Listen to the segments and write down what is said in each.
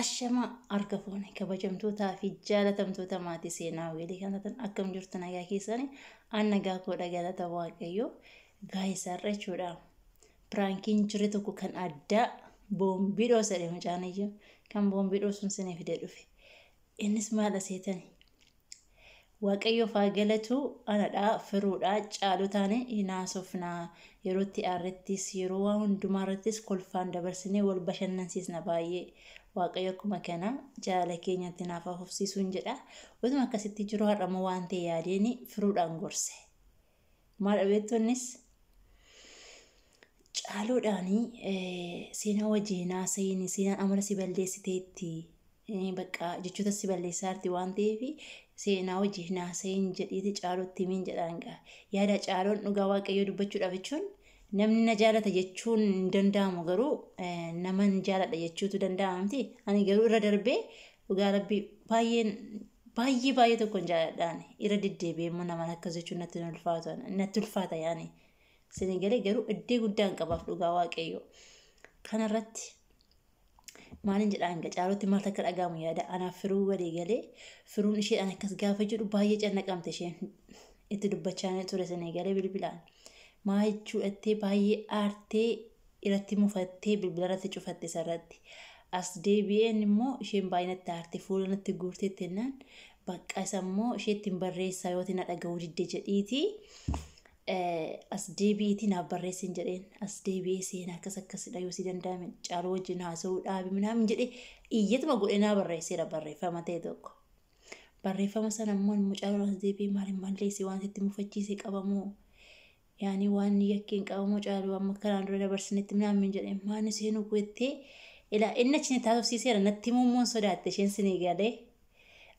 Ashama harka fuune kabajamtootaa fi jaalatamtoota maatii seenaa weelii kan taatan, akkam jirtu? Nagaa keessanii? An nagaa koodha, galata Waaqayyoo. Gaa'isarra jechuudha. Piraankiin jire tokko kan addaa boombii dhoosadhe, mucaan iyyuu kan boombii dhoosuun sinii fidee dhufe. Innis maal aseetani? Waaqayyoof haa galatu, anadhaa firuudhaa caalu taane naasofnaa, yerootti aarrettis, yeroo waan hundumaa irrattis kolfaan dabarsinee wal bashannansiisna baay'ee. Waaqayyo akkuma kana jaalala keenyatti naaf hafufsiisuun jedha. Utuma akkasitti jiru har'ammoo waan ta'e yaadeen firuudhaan gorse. Maal dhabeettonnis caaluudhaanii seenaa wajjin haasa'iin, seenaan amala si balleessiteetti, bakka jechoota si balleessaa jirti waan ta'eef seenaa wajjin haasa'iin jedhiiti caalutti himiin jedhaan gaa. Yaada caaloon dhugaa Waaqayyoo dubbachuudhaaf jechuun namni na jaalata jechuun hin danda'amu, garuu nama hin jaaladha jechuutu danda'ama miti. Ani garuu irra darbee dhugaa Rabbii baay'een baay'ee baay'ee tokko hin jaaladhaan, irra deddeebi'ee immoo nama akkas jechuun natti ulfaata, natti ulfaata yaani. Isin galee? Garuu iddoo guddaan qabaaf dhugaa Waaqayyoo. Kanarratti maalin jedhaan gaa, caalutti maaltu akka dhaga'amu yaada. Anaaf firuu walii galee firuun isheedhaan akkas gaafa jedhu baay'ee cannaqamte isheen, itti dubbachaa ture isin galee bilbilaan. Maa jechuudhattee baay'ee aartee irratti mufattee bilbila irratti cufatte isarratti. As deebi'een immoo isheen baay'inatti aarte, fuula natti guurteetti jennaan, bakka isa immoo isheetti hin barreessaa yoo na dhaga'uu didde jedhiiti. As deebi'iitii naaf barreessin jedheen. As deebi'ee seenaa akkas akkasidha, yoo si danda'ame caaluu wajjin haasa'uu dhaabi minaamin jedhee iyyatuma godhee naa barreesseera barreeffama ta'e tokko. Barreeffama sana immoo mucaan as deebi'ee maaliin malleessi, waan sitti mufachiise qabamoo, yaani waan yakkeen qabamoo, caaluu amma kanaan dura dabarsinetti minaamin jedhee maani seenuu gottee ilaa inni achi taasifsiiseera natti immoo sodaatte isheen sinii galee.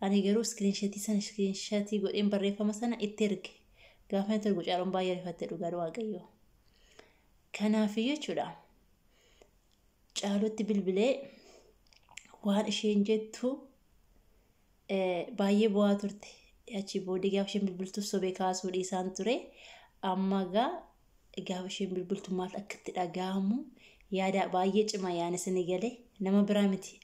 Ani garuu iskiriinshatii sana iskiriinshatii godheen barreeffama sana itti erge. Gaafa inni ergu caaluun baay'ee rifatte, dhugaa Waaqayyoo. Kanaafiyyuu jechuudha. Caalutti bilbilee waan isheen jettu baay'ee bu'aa turte. Achi booddee gaafa isheen bilbiltu sobee kaasuu dhiisaan ture. Amma gaa gaafa isheen bilbiltu maal akka itti dhaga'amu yaada baay'ee cima yaani isin galee, nama biraa miti.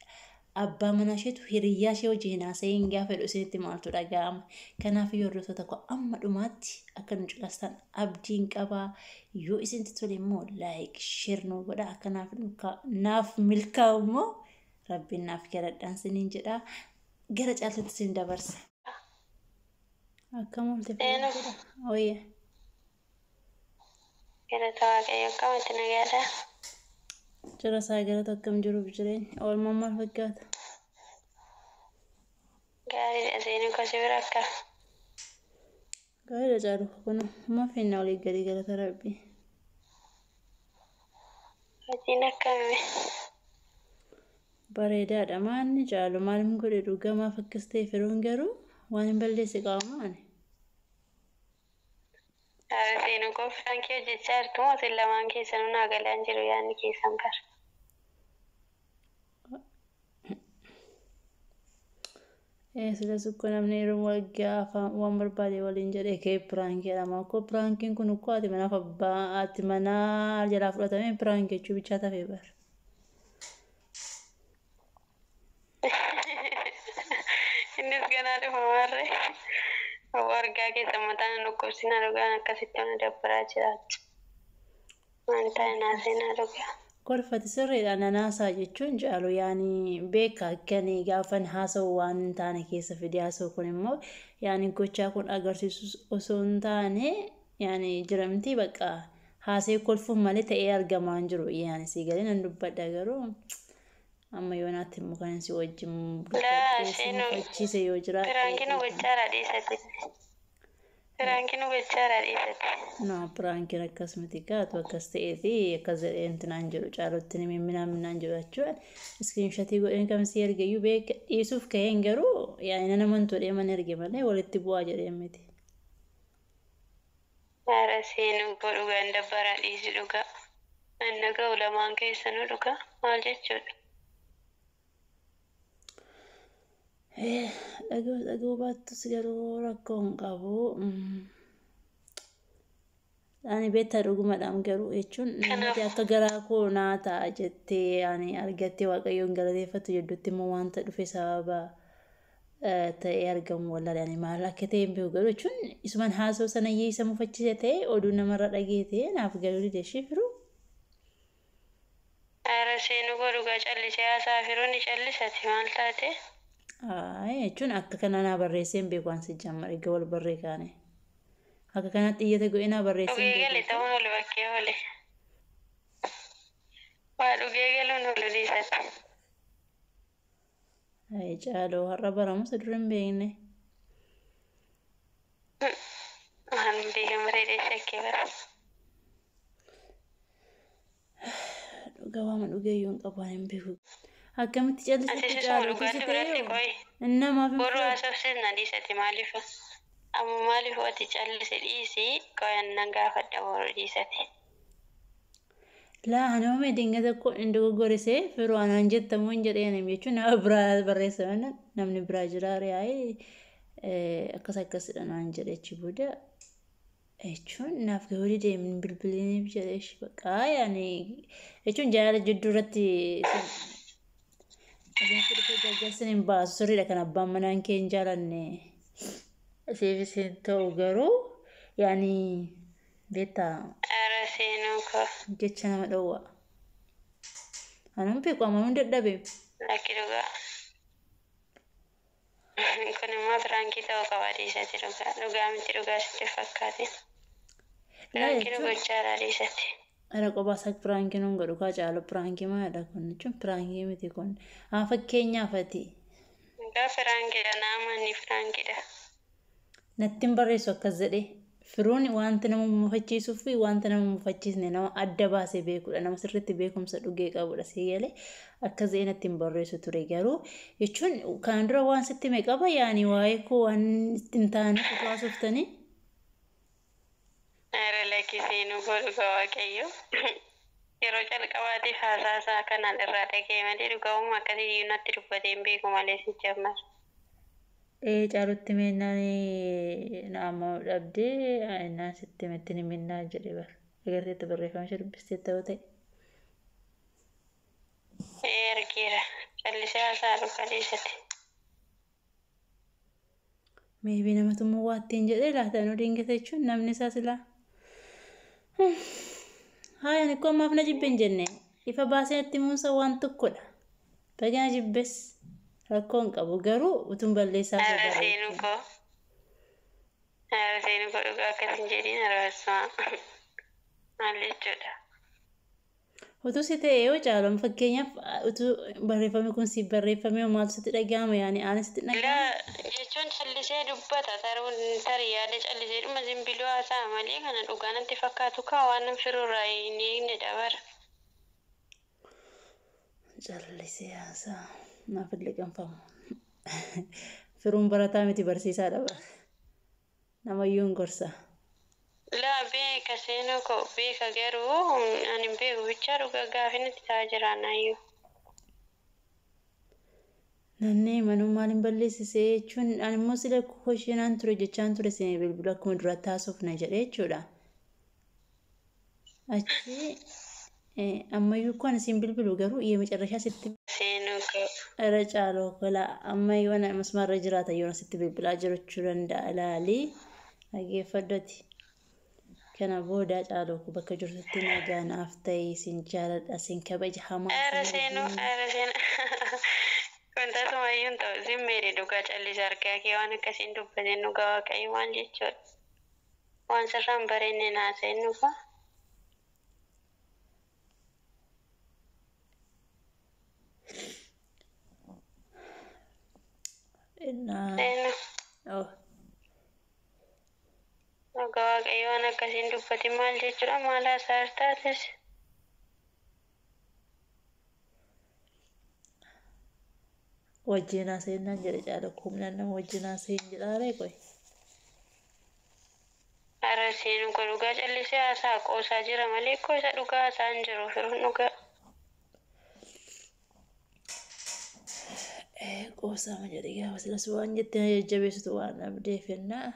Abbaa manaa isheetu hiriyyaa ishee wajjin haasa'iin gaafa jedhu isinitti maaltu dhaga'ama? Kanaaf yoo hordoftoota koo amma dhumaatti akka nu caqastan abdiin qabaa. Yoo isinitti tole immoo like, share nu godha. Akka naaf milkaa'u immoo Rabbiin naaf kadhadhaan siniin jedha. Gara caaltutti isin dabarsa. Akkam oolte? Fayyadha. Ooyye. Galata Waaqayyo, akkamatti nagaadha? Jira isaa galata, akkam jiruuf jireenya? Oolmaan maal fakkaata? Gaariidha seenuu, kasi bira akka? Gaariidha caalu, kun immoo finna olii gadi, galata Rabbii. Hojiin akkamii? Bareedaadha. Maanni caalu maal godhe dhugaa, maaf akkas ta'e firuun? Garuu waan hin balleesse qabamaan. Haala seenuu koo, piraankii hojjechaa jirtu moo? Isin lamaan keessanuu naa galaan jiru yaadni keessan bara. Sila sukko namni yeroo wal gaafa waan barbaade waliin jedhee ka'ee piraankii jedhama. Akkoo piraankiin kun ukkoo ati manaaf abbaa ati manaa jalaa fudhatamee piraankii jechuu bichaa tafee bara. Innis ganaa dhufa maarree. Obbo argaa keessan mataan nu dhukkubsina, dhugaan akkasitti na dabbaraa jiraachuu. Waan ta'e naa seenaa dhugaa. Kolfati sirriidha, nanaasaa jechuun caalu yaani beeka akkanii gaafan haasa'u waan hin taane keessa fide haasa'u, kun immoo yaani gochaa kun agarsiisu osoo hin taane yaani jiramti bakka haasee kolfuun malee ta'ee argamaa hin jiru, yaani si galee nan dubbadha, garuu amma yoonaatti immoo kan si wajjin Laa dubbadhee si seenuu mufachiise yoo jiraate piraankii nu gochaadha dhiisati. Piraankii nu gochaadha dhiisati. No, piraankiin akkas miti gaatu akkas ta'eeti akkas jedhee intinaan jedhu caalutti ni minaan minaan jedhu jechuudha. Iskiriinshatii godheen kam si erge iyyuu beeka, dhiisuuf ka'een garuu yaani nana amantuu deeman erge malee walitti bu'aa jedheen miti. Haara seenuu koo, dhugaan dabbaraa dhiisi dhugaa. An dhaga'u lamaan keessanuu dhugaa maal jechuudha? Dhaga'us dhaga'uu baattus garuu rakkoo hin qabu. Ani beektaa dhugumadhaan garuu jechuun Kanaaf namatti akka garaa koo naa ta'a jettee ani argattee Waaqayyoon galateeffattu jedhutti immoo wanta dhufe sababa ta'ee argamu wallaale ani maal akka ta'e hin beeku garuu jechuun isumaan haasoo sana isa mufachiise ta'e oduu namarra dhageete naaf galuu dide ishee firuu. Ara seenuu koo dhugaa callisee haasaa firuu ni callisati maal taate? Ayi jechuun akka kana naa barreessee hin beeku waan si jammar egaa wal barree kaane. Akka kanatti iyyata godhee naa barreessee hin Dhugee beeku gale jechuun. ta'uun ol bakkee oole. Waa dhugee galuun ol dhiisati. Ayi caaloo har'a baramusa dura hin beekne. Waan beekamu reedee shakkee bara. Dhugaa waama dhugee iyyuu hin qabu waan hin beeku. Akkamitti Ati callisetti sisuma caaloo tisi dhugaatti biratti ta'ee qoyi. namaaf hin Boruu fudhatu. haasofsiisna dhiisati maaliif? Amma maaliif ati callise dhiisii qo'annaan gaafadha boruu dhiisati. Laa ani oomee dingata koo hin dogoggorisee firuu anaan jettamu hin jedheen jechuun nama biraa barreessa namni biraa jira yaa'ee akkas akkasidha naan jedhe achi booda jechuun naaf gahuu didee bilbiliiniif jedhe ishi bakka yaani jechuun jaalala jidduu irratti isin dhufee gargaarsin hin baasu sirriidha kan abbaan manaan kee hin jaalanne siif isin ta'u garuu yaani beektaa Ara seenuu koo jecha nama dhowwa. Anaan beeku amanuun dadhabe. Lakki dhugaa. Kun immoo piraankii ta'uu qaba dhiisati dhugaa. Dhugaa miti dhugaa sitti fakkaate. Laa Piraankii jechuun gochaadha dhiisati. Ara kophaa isaa piraankii nuun godhu kaa caalu piraankii maalidha kun jechuun piraankii miti kun. Haa fakkeenyaaf ati Dhugaa piraankiidha nama inni piraankiidha. natti hin barreessu akkas jedhee firuun wanta nama mufachiisuu fi wanta nama mufachiisne nama adda baasee beekudha nama sirriitti beekumsa dhugee qabudha si galee akkas jedhee natti hin barreessu ture garuu jechuun kan dura waan sitti hime qaba yaani waa'ee koo waan itti hin taane utuu haasoftanii. Ara lakki seenuu koo dhugaa waaqayyo. Yeroo calqabaatiif haasaa isaa kanaan irraa dhaga'e malee dhugaa'uma akkasii iyyuu natti dubbatee hin beeku malee si jammar. Ee caalutti meennaan nama dhabdee innaan sitti himetti ni minnaa jedhe bara. Agarteetti barreeffama ishee dubbistee ta'uu ta'e. Ee argeera. Callisee haasaa dhugaa dhiisati. Meebii namatu immoo waa ittiin jedhee laata nu dingata jechuun namni isaa silaa. Haa ani koo ammaaf na jibbe hin jenne ifa baasee natti himuunsa waan tokkodha. Baga na jibbes rakkoo hin qabu garuu utuun balleessaa koo Ara seenuu barreesse. koo. Ara seenuu koo dhugaa akkas hin jedhiin arabasuma. Maal jechuudha? Utuu si ta'e yoo caalan fakkeenyaaf utuu barreeffamni kun siif barreeffame maaltu sitti dhaga'ama yaani aanis sitti dhaga'ama. Laa jechuun callisee dubbata taruun tarii yaada callisee dhuma zimbiloo haasa'a malee kana dhugaa natti fakkaatu kaa waan nan firuurraa hin eegne dabara. Callisee haasaa naaf illee qanfamu. Firuun barataa miti barsiisaadha bara. Namayyuu hin gorsa. Laa beeka seenuu koo beeka garuu ani hin beeku bichaa dhugaa gaafii natti ta'aa jiraannaayyuu. Nannee manuu maaliin balleessisee jechuun ani immoo sila koshinaan ture jechaan ture isin bilbilu akkuma duratti haasofna jedhee jechuudha. Achi ammayyuu kan isin bilbilu garuu የመጨረሻ sitti Seenuu koo irra caaloo kola amma yoona masmarra jiraata yoona sitti bilbilaa jiraachuu danda'a ilaalii dhaggeeffadhati. Kana booda caaloo koo bakka jirtutti nagaa naaf ta'e isin jaaladha isin kabaja hamaa Ara isin seenuu arginu. ara seenuu kun tasumayyuu hin ta'u zimmeedhe dhugaa callisa argaa kee waan akkasiin dubbateen dhugaa waaqayyo waan jechuudha. Waan sirraan bareenne naasa'in dhugaa. Innaa Seenuu. oh. Dhugaa waaqayyo waan akkasiin dubbatin maal jechuudha maal haasaa taates. Wajjin haasa'inaan jedhe caala humnaan nama wajjin haasa'in jedhaaree qoy. Ara seenuu koo dhugaa callisee haasaa qoosaa jira malee koo isa dhugaa haasaa hin jiru firuun dhugaa. Qoosaama jedhe gaafa silas waan jettee na jajjabeessitu waan dhabdeef jennaa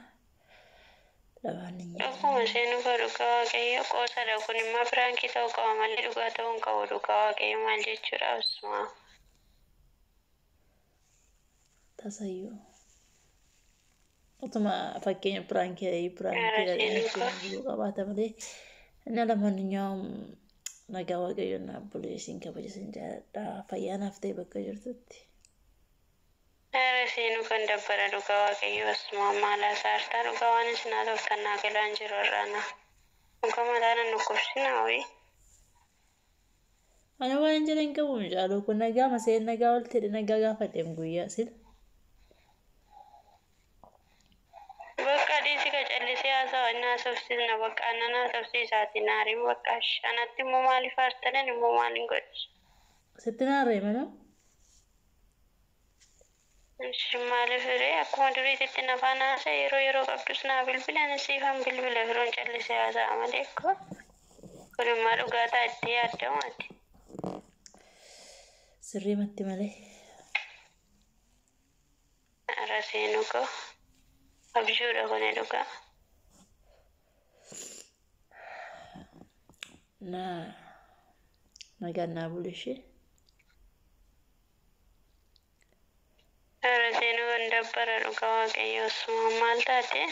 lamaan hin Dhuguma Dhugaama seenuu koo, dhugaa Waaqayyo qoosadha kun immoo piraankii ta'uu qaba malee dhugaa ta'uu hin qabu. Dhugaa Waaqayyo maal jechuudha osuma. Tasayyuu. Utuma fakkeenya piraankii piraankii jedhanii qabaata malee እና ለማንኛውም nagaa Waaqayyoon naaf bulee isin kabaja, isin jaalladha. Fayyaa naaf ta'e bakka jirtutti. Ara seenuu kan dabbara, dhugaa Waaqayyo osuma maal hasaartaa? Dhugaa waan isin haasoftan naa galaan jiru irraana. Dhugaa mataa nan dhukkubsina ho'i. Ani waan hin jedhan qabu, mucaaloo kun nagaa maseen nagaa ol ta'e nagaa gaafadheem guyyaa sila. Bakka dhiisi ka callisee haasawa inni haasofsiisna, bakka annan haasofsiisaati naariin bakka anatti immoo maaliif aartanan immoo maaliin godhi? Sitti naarree mana? Maaliif hiree akkuma duriititti nafaan haasa, yeroo yeroo qabdus naa bilbilan, siifan bilbila, firoon callisee haasa'a malee koo kun immoo dhugaa ta'a itti yaadamaati. Sirrii matti malee. Ara seenuu koo, abjuudha kuni dhugaa. Na nagaan naa bulu ishee. Ara seenuu kan dabbara, dhugaa Waaqayyo osuma maal taate?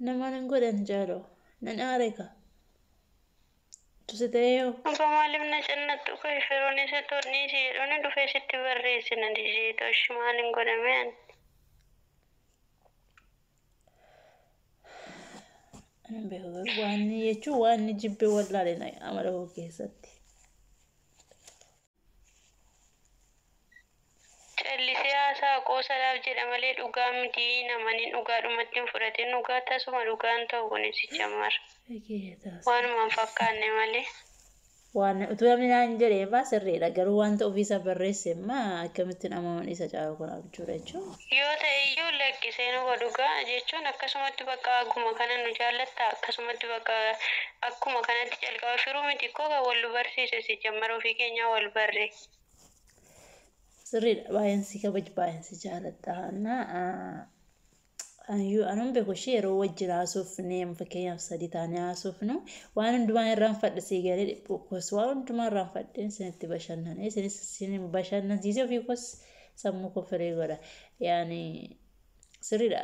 Namaan hin godhan jaaloo. Nan aare ka. Tusi ta'ee yoo. Dhugaa maaliif na cannattu koo? Firoon isa tolniisi jedhuun dhufee sitti barreessina dijeetosh, maal hin godhame ani? Ani beeku garuu waan jechuun waan jibbee wallaalee amala koo keessatti. Callisee haasaa qoosalaaf jedha malee dhugaa miti, namani dhugaadhumatti hin fudhatin, dhugaa tasuma dhugaan ta'u kunis jammar. Waanuma hin fakkaanne malee. Waan utuu namni naan jedhee maa sirriidha, garuu wanta ofiisa barreesse maa akkamittiin amanuun isa caalu kun abjuudha jechuun. Yoo ta'e iyyuu lakkisee nu dhugaa jechuun akkasumatti bakka akkuma kana nu jaallatta, akkasumatti bakka akkuma kanatti calqaba firuu miti koo kan wal barsiise si jammar, ofii keenyaa wal barre. Sirriidha, baay'een si kabaj, baay'een si jaaladha. Ayyuu anuun beeku ishee yeroo wajjin haasofnee, fakkeenyaaf sadii taanee haasofnu, waan hundumaa irraanfadhe, sii galee dhiphuu koos waan hundumaa irraanfadheen isinitti bashannanee isinis isin bashannansiisee ofii koos sammuu koo firee godha. Yaani sirriidha,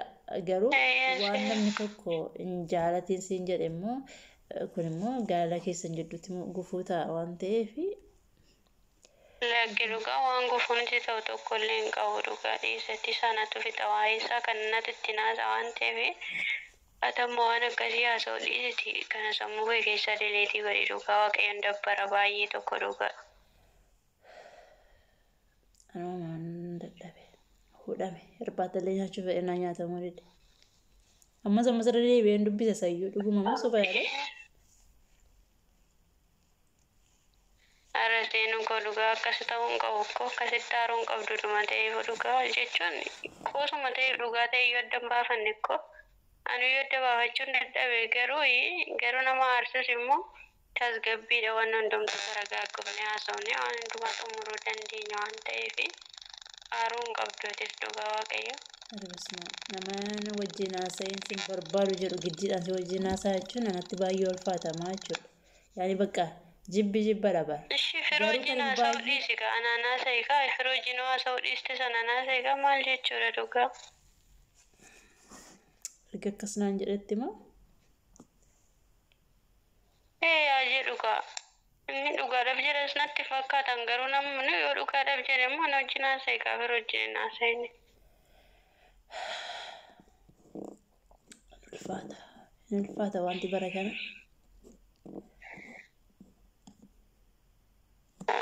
garuu waan namni tokko hin jaalatiin siin jedhe immoo kun immoo gaala keessan jidduutti gufuu ta'a waan ta'eef. Lakki, dhugaa waan gufuunti ta'u tokko illee hin qabu, dhugaa dhiisatti sanatu fixa waa'ee isaa kan natti itti naasa waan ta'eef, atammoo waan akkasii haasa'u dhiisiti, kana sammuu kee keessaa delete godhi. Dhugaa Waaqayyoon dabbara baay'ee tokko dhugaa. Anumaan dadhabe, hudhame, irbaata illee nyaachuu fedhe naa nyaatamuu dide. Ammas ammas irra deebi'een dubbisa sayyuu, dhuguma moo soba yaade? Ara seenuu koo, dhugaa akkas ta'uu hin qabu koo, akkasitti aaruu hin qabdu, dhuma ta'eef dhugaa jechuun qoosuma ta'eef dhugaa ta'e iyyuu adda hin baafanne koo, ani iyyuu adda baafachuun dadhabe, garuu garuu nama aarsus immoo tasgabbiidha, waan hundumtu garagaaggoofne haasofne waan hundumaa xumuruu dandeenya waan ta'eef aaruu hin qabdu atis, dhugaa Waaqayyo. Nama wajjin haasa'in sin barbaadu jedhu giddiidhaan si wajjin haasa'a jechuun anatti baay'ee ulfaatamaa jechuudha. Yaani bakka jibbi jibba dha. Ishi firoo wajjin haasa'uu dhiisi kaa, anaan haasa'i kaa, firoo wajjin haasa'uu dhiiste sanaan haasa'i kaa, maal jechuudha dhugaa. Erga akkas naan jedhetti moo? Ee, yaa jedhu kaa. Inni dhugaadhaaf jedhas natti fakkaatan, garuu namni yoo dhugaadhaaf jedhe immoo na wajjin haasa'i kaa, firoo wajjin hin haasa'ini. Ulfaata. Hin ulfaata wanti bara kana.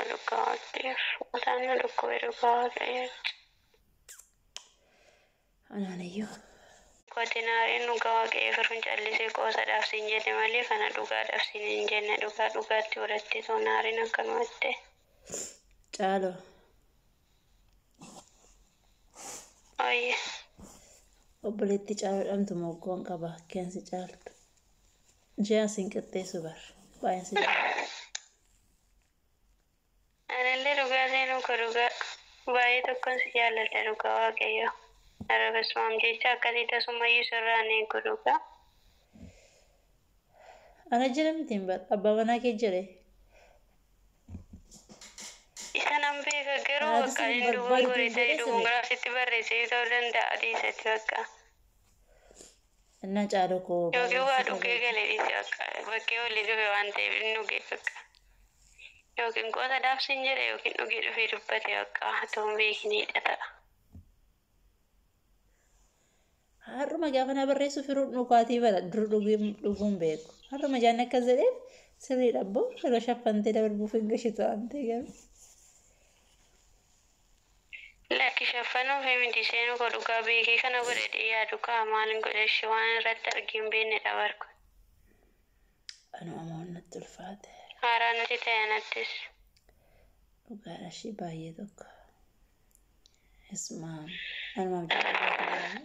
Dhugaa Waaqayyoof mataan na dhukkube, dhugaa Waaqayyo. Anaaniyyuu. Kooti naariin, dhugaa Waaqayyo firuun callisee qoosadhaaf siin jedhe malee kana dhugaadhaaf siin hin jenne, dhugaa dhugaatti godhattee too naariin akkanumatti. Caaloo. Oyye. Obboleetti caaloo dhamtu moggoon qaba keensi caaltu. Ishee asiin qixxeessu bar. Baay'een si jaalladha. Anillee dhugaa seenuu koo, dhugaa baay'ee tokkoon si jaalladha, dhugaa Waaqayyo. Ara basmaam jecha akkasii tasumayyuu sirraan eegu dhugaa. Ana jira miti hin bar abbaa manaa kee jire. Isa nan beeka garuu Haati bakka sin inni barbaadu dogongore ta'e jedhee siree. dogongoraa sitti barreessee ta'uu danda'a dhiisatti bakka. Innaa caaloo koo Yookiin baay'ee waa si dhugee kabaja. galee dhiise bakka bakkee olii dhufe waan ta'eef inni dhugee bakka. Yookiin qoota dhaabsiin jedhe yookiin dhugee dhufee dubbate bakka otoo hin beeknidha ta'a. Har'uma gaafa na barreessu firuu dhugaatii bara dur dhuguun beeku. Har'uma jaan akkas jedheef sirriidha abboo yeroo shaffantee dabarbuuf hin gashitu waan ta'e garuu. Lakki shaffanuuf miti seenuu koo dhugaa beekee kana godhe yaadu kaa maalin godhe ishee waan irratti argee hin beeknedha barku. Anuma amoon natti ulfaate. Haaraa natti ta'e anattis. Dhugaadha ishee baay'ee tokko. Ismaan anumaaf jedhee.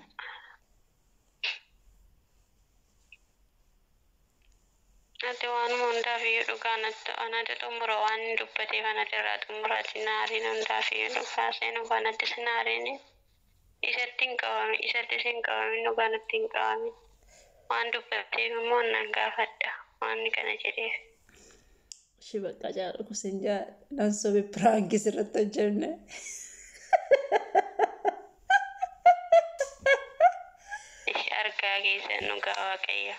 Ati waanuma hundaaf iyyuu dhugaa natti anatu xumura waan inni dubbateef anatu irraa xumuraati naariin hundaaf iyyuu dhugaa seenuu kanattis naariin isatti hin qabami isattis hin qabamin dhugaa natti hin qabamin waan dubbateef immoo nan gaafadha waan kana jedheef. Ishee bakka caalu kusin jaa nan sobe piraankis irratti hojjenne. Ishee argaa keessan dhugaa waaqayyo.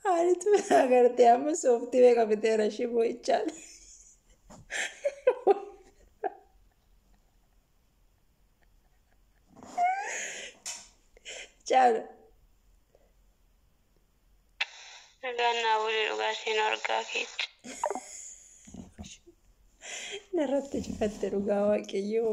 Haalitu agartee amma sooftii beeka biteera ishee boo'ichaan. Caalu. Dhugaan naa bulee dhugaa seenuu argaa keessa. Narratti jifatte dhugaa waaqayyoo.